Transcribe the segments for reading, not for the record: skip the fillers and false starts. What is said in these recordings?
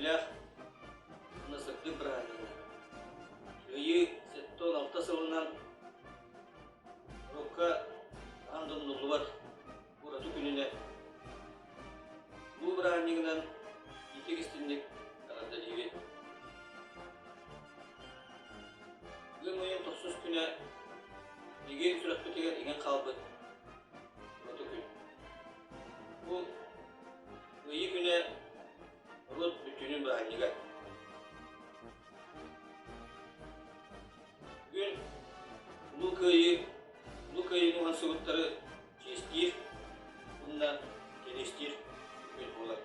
үөрүүлээх уонна сырдык бырааһынньыгынан Кыайыы 76 сылынан норуокка хаһан да умнуллубат ураты күнүнэн Улуу бырааһынньыгынан итик-истинник эҕэрдэлиибит. Ыам ыйын тохсус күнэ биһиги сүрэхпитигэр иҥэн хаалбыт ураты күн. Бу Кыайыы күнэ норуот бүттүүнүн бырааһынньыга. Бүгүн Улуу Кыайыы, Улуу Кыайыыны уһансыбыттары чиэстиир уонна кэриэстиир күн буолар.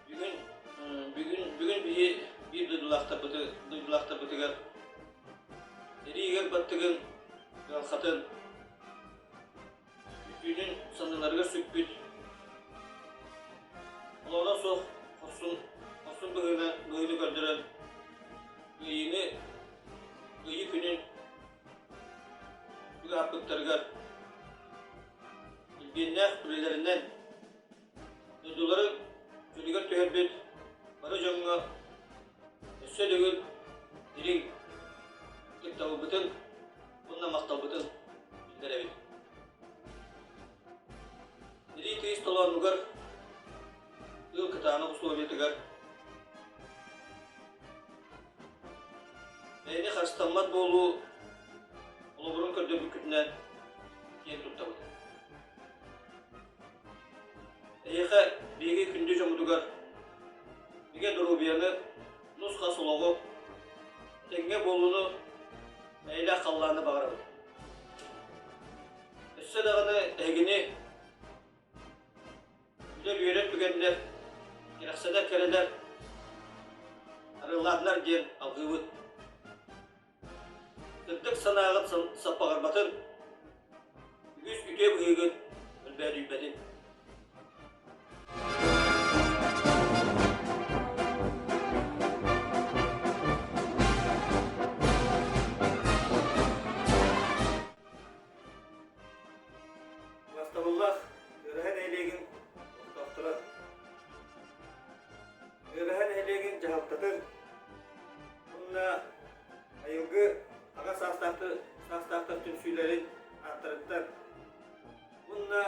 Бүгүн, бүгүн, бүгүн биһи биир дойдулаахтарбыты, дойдулаахтарбытыгар сэриигэр баттыгын, кыалхатын, Түүнүн санныларыгар сүкпүт, олоҕо суох хорсун, хорсун быһыыны, быһыыны көрдөрөн, Кыайыыны, Кыайыы күнүн чугаһаппыттарыгар илбиэннээх үлэлэринэн дойдуларын чөлүгэр түһэрбит бары дьоҥҥо өссө төгүл дириҥ ытыктабылбытын уонна махталбытын биллэрэбит. Илии тыйыс толоонугар, тыыл кытаанах условиятыгар бэйэни харыстаммат буолуу холобурун көрдөрбүккүтүнэн киэн туттабыт. Эһиэхэ биһиги күндү дьоммутугар бигэ доруобуйаны, нус-хас олоҕу, тэҥҥэ буолууну, эйэлээх халлааны баҕарабыт. Өссө даҕаны эһигини күлэр-үөрэр түгэннэр, кэрэхсэнэр кэрэлэр арыаллаатылар диэн алгыыбыт. Сырдык санааҕыт саппаҕырбатын, үгүс үтүө быһыыгыт өлбөөдүйбэтин. Убастабыллаах Ыараһа нэһилиэгин олохтоохторо! Ыараһа нэһилиэгин дьаһалтатын уонна Айылгы аҕа саастаахтар түмсүүлэрин ааттарыттан уонна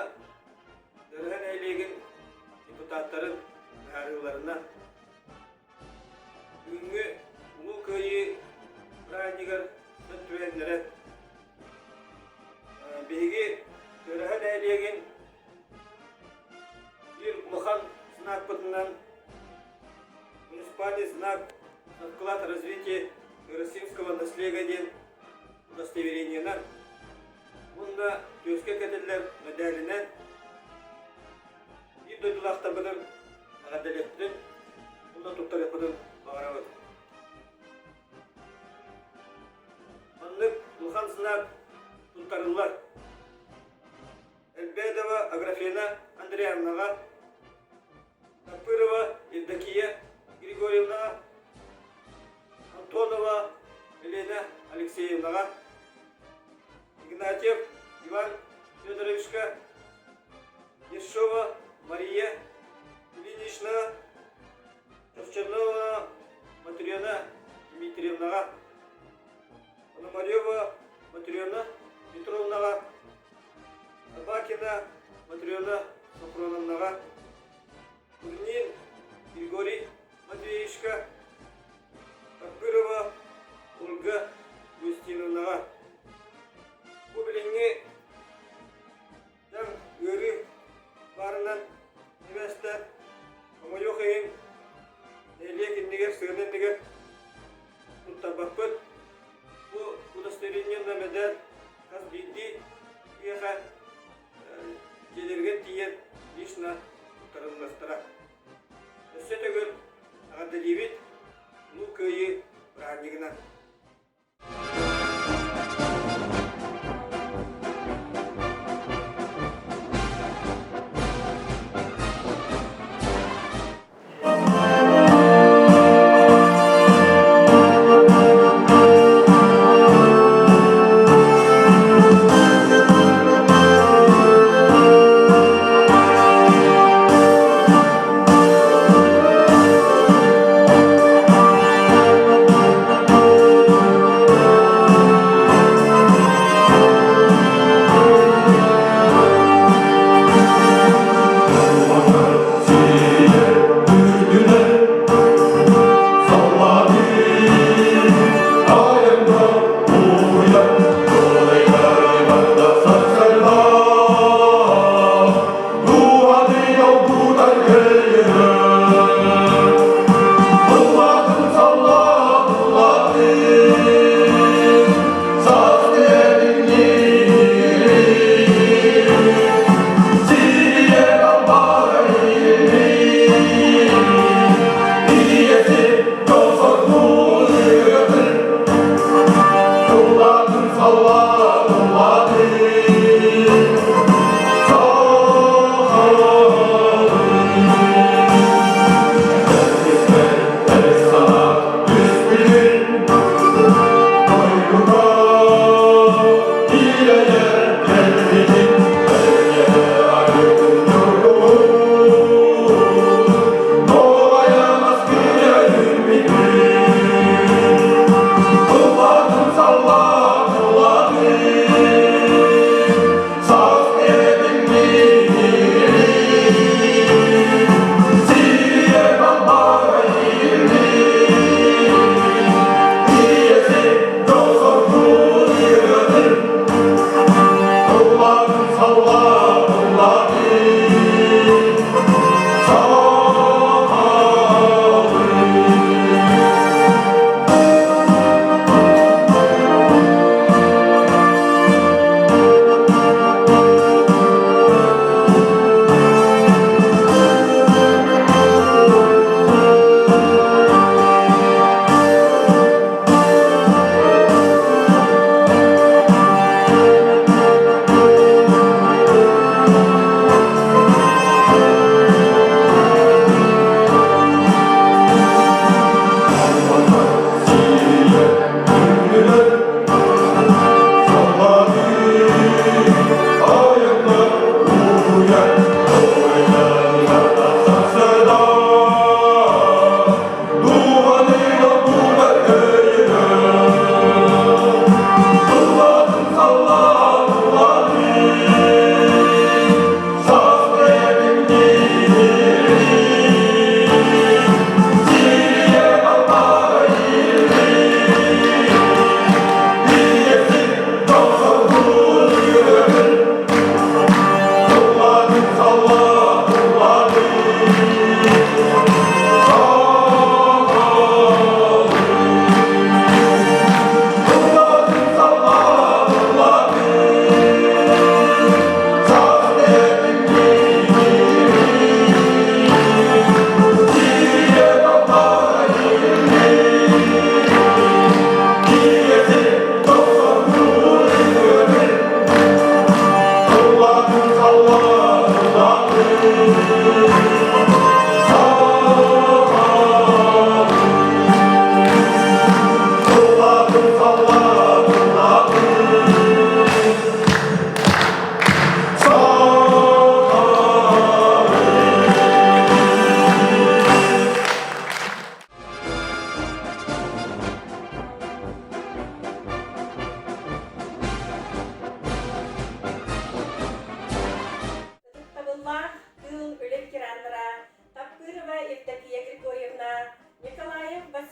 Ыараһа нэһилиэгин депутаттарын быһаарыыларынан Бүгүҥҥү Улуу Кыайыы бырааһынньыгар сөп түбэһиннэрэн биһиги Тыараһа нэһилиэгин биир улахан знакпытынан муниципальный знак на вклад развития Российского наследия диэн удостоверениенан уонна түөскэ кэтиллэр мэдээлинэн биир дойдулаахтарбытын эҕэрдэлиэхпитин уонна туттарыахпытын баҕарабыт. Маннык улахан знак туттарыллар. Элбедова Аграфена Андреевнаҕа, Тапырова Евдокия Григорьевнаҕа, Антонова Елена Алексеевнаҕа, Игнатьев Иван Федоровичка, Ершова Мария Ильинична, Чохчонова Матрена Дмитриевнаҕа, Пономарева Матрена Петровнаҕа, Табакина Матрена Софроновнаҕа, Турнин Григорий Матвеевичка, Тапырова Ольга Устиновнаҕа. Бу билиҥҥи Дьаҥ ыарыы баарынан сибээстээн, хомойуох иһин, нэһилиэк иннигэр, сыана иннигэр туттарбаппыт. Бу удостоверениены мэдэл хас биирдии киһиэхэ дьиэлэригэр тиийэн лично.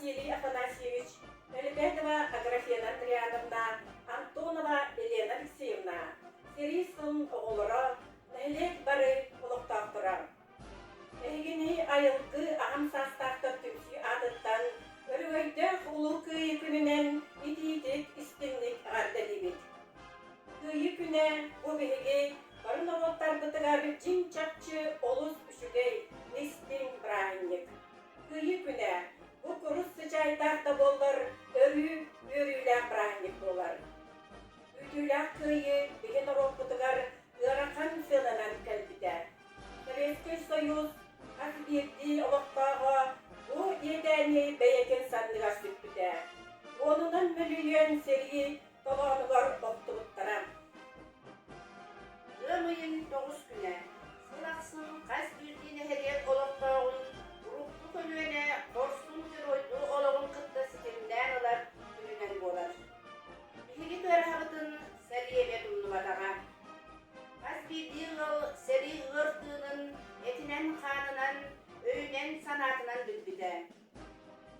Василий Афанасьевич, Элбетова Аграфена Андриановна, Антонова Елена Алексеевна, сэрии сылын оҕолоро, нэһилиэк бары олохтоохторо. Эһигини айылгы аҕам саастаахтар түмсүү аатыттан Өрөгөйдөөх Улуу Кыайыы күнүнэн итиитик истиҥник эҕэрдэлиибит. Кыайыы күнэ бу биһиги бары норуоттарбытыгар дьиҥ-чахчы олус үчүгэй, истиҥ бырааһынньык. Кыайыы күнэ бу курус сыдьаайдаах да буоллар өрүү үөрүүлээх бырааһынньык буолар. Күүтүүлээх кыайыы биһи норуоппутугар ыарахан сыананан кэлбитэ. Советскай Союз хас биирдии олохтооҕо бу иэдээни бэйэтин санныгар сүкпүтэ. Уонунан мөлүйүөн сэрии толоонугар охтубуттара. Ыам ыйын тоҕус күнэ. Сыл ахсын хас биирдии нэһилиэк олохтооҕун урукку көлүөнэ хорсун геройдуу олоҕун кытта ситимнээн ылар күнүнэн буолар. Биһиги тыараһабытын сэрии эмиэ тумнубатаҕа. Хас биирдии ыал сэрии ыар тыынын этинэн-хаанынан, өйүнэн-санаатынан билбитэ.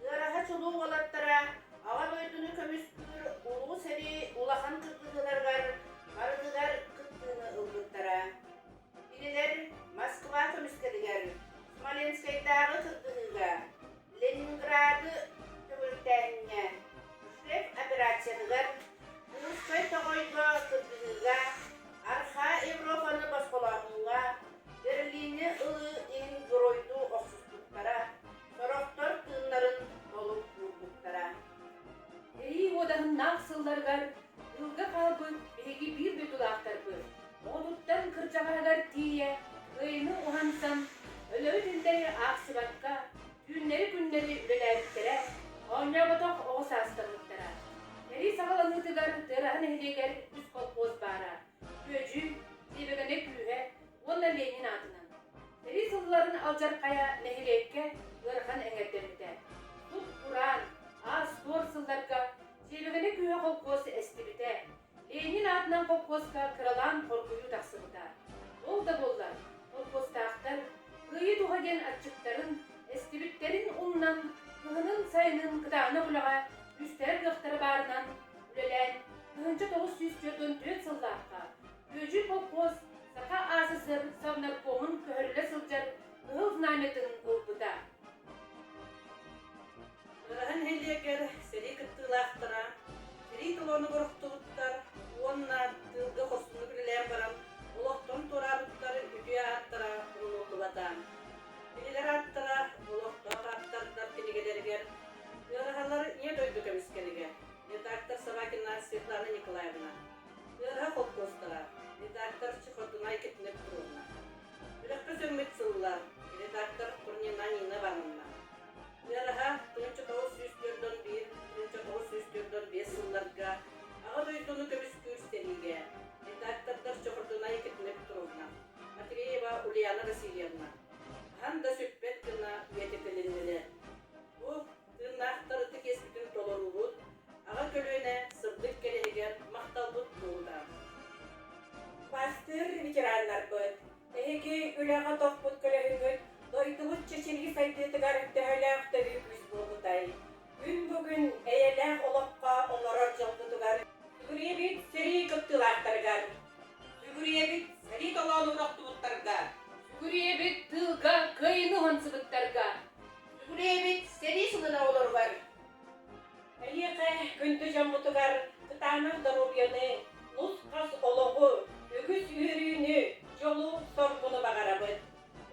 Ыараһа чулуу уолаттара Аҕа дойдуну көмүскүүр Улуу сэрии улахан кыргыһыыларыгар барытыгар кыттыыны ылбыттара. Кинилэр Москва көмүскэлигэр, Смоленскайдааҕы кыргыһыыга, Ленинграды төгүрүктээһиҥҥэ, Ржев операциятыгар, Курскай тоҕойго кыргыһыыга, Арҕаа Европаны босхолооһуҥҥа, Берлини ылыы иһин геройдуу охсуспуттара, сорохтор тыыннарын толук уурбуттара. Сэрии уодаһыннаах сылларыгар тыылга хаалбыт биһиги биир дойдулаахтарбыт оҕотуттан кырдьаҕаһыгар тиийэ кыайыыны уһансан, өлөрү-тиллэри аахсыбакка, түүннэри-күннэри үлэлээбиттэрэ, оонньооботох оҕо саастаммыттара. Сэрии саҕаланыытыгар Тыараһа нэһилиэгэр үс колхоз баара: Күөдьүй, Сиэбэгэнэ күүһэ уонна Ленин аатынан. Сэрии сылларын алдьархайа нэһилиэккэ ыарахан эҥэрдэммитэ. Сут-кураан, аас-туор сылларга Сиэбэгэнэ күүһэ холкуос эстибитэ. Ленин аатынан холкуоска кыралаан хоргуйуу тахсыбыта. Ол да буоллар, холкуостаахтар Кыайыы туһа диэн аччыктарын, эстибиттэрин умнан, кыһынын-сайынын кытаанах үлэҕэ күүстэрэ-кыахтара баарынан үлэлээн, 1944 сыллаахха Күөдьүй холкуос Саха АССР Совнаркомун көһөрүллэ сылдьар Кыһыл Знамятын ылбыта. Ыарахан нэһилиэгэр сэрии кыттыылаахтара сэрии толоонугар охтубуттар уонна тыылга хорсуннук үлэлээн баран олохтон туораабыттар үтүө ааттара умнуллубата. Кинилэр ааттара олохтоох ааптардар кинигэлэригэр Ыараһалар Ийэ дойду көмүскэлигэр редактор Собакина Светлана Николаевна, Ыараһа холкуостара редактор Чехордунай Екатерина Петровна, Үрэххэ сөҥмүт сыллар редактор Турнина Нина Ивановна, Ыараһа 1941-1945 сылларга Аҕа дойдуну көмүскүүр сэриигэ редактордар Чохордунай Екатерина Петровна, Матвеева Ульяна Васильевна хаһан да сүппэт гына үйэтитилиннилэр. Бу тыыннаахтар ытык иэспитин толоруубут, аҕа көлүөнэ сырдык кэриэһигэр махталбыт туоһута. Бастыыр ветераннарбыт, Эһиги үлэҕэ тохпут көлөһүҥҥүт дойдубут чэчирии сайдыытыгар төһөлөөх төһүү күүс буолбутай? Күн бүгүн эйэлээх олоххо олорор дьолбутугар Сүгүрүйэбит сэрии кыттыылаахтарыгар! Сүгүрүйэбит сэрии толоонугар охтубуттарга! Сүгүрүйэбит тыылга кыайыыны уһансыбыттарга! Сүгүрүйэбит сэрии сылын оҕолоругар! Эһиэхэ күндү дьоммутугар кытаанах доруобуйаны, нус-хас олоҕу, үгүс үөрүүнү, дьолу-соргуну баҕарабыт.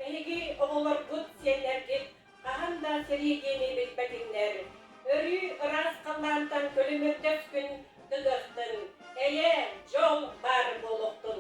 Эһиги оҕолоргут, сиэннэргит хаһан да сэрии диэни билбэтиннэр, өрүү ыраас халлаантан күлүмүрдэс күн тыгыахтын, эйэ, дьол баар буолуохтун!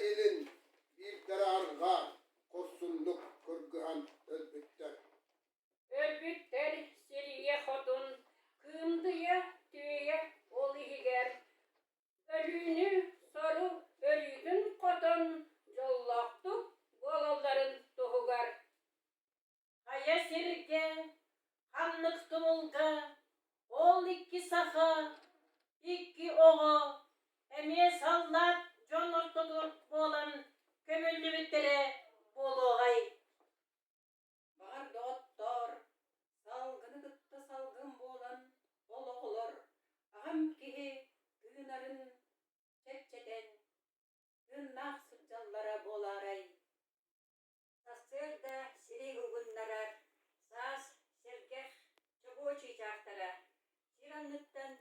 илин, биирдэрэ арҕаа хорсуннук кыргыһан өлбүттэр. Өлбүттэр сирийэ хотун, кыымдыйа түөйэ ол иһигэр Өлүүнү сору өрүүтүн хотон дьоллоохтук буолалларын туһугар Хайа сиргэ, ханнык тумулга ол икки саха, икки оҕо эмиэ саллаат дьон ортотугар буолан көмүллүбүттэрэ буолуоҕай. Баҕар доҕоттоор, салгыны кытта салгын буолан ол оҕолор аҕам киһи тыынарын чэпчэтэн, тыыннаах сылдьаллара буолаарай? Сарсыарда сири угуннарар, саас сэргэх чобуо чыычаахтара сир анныттан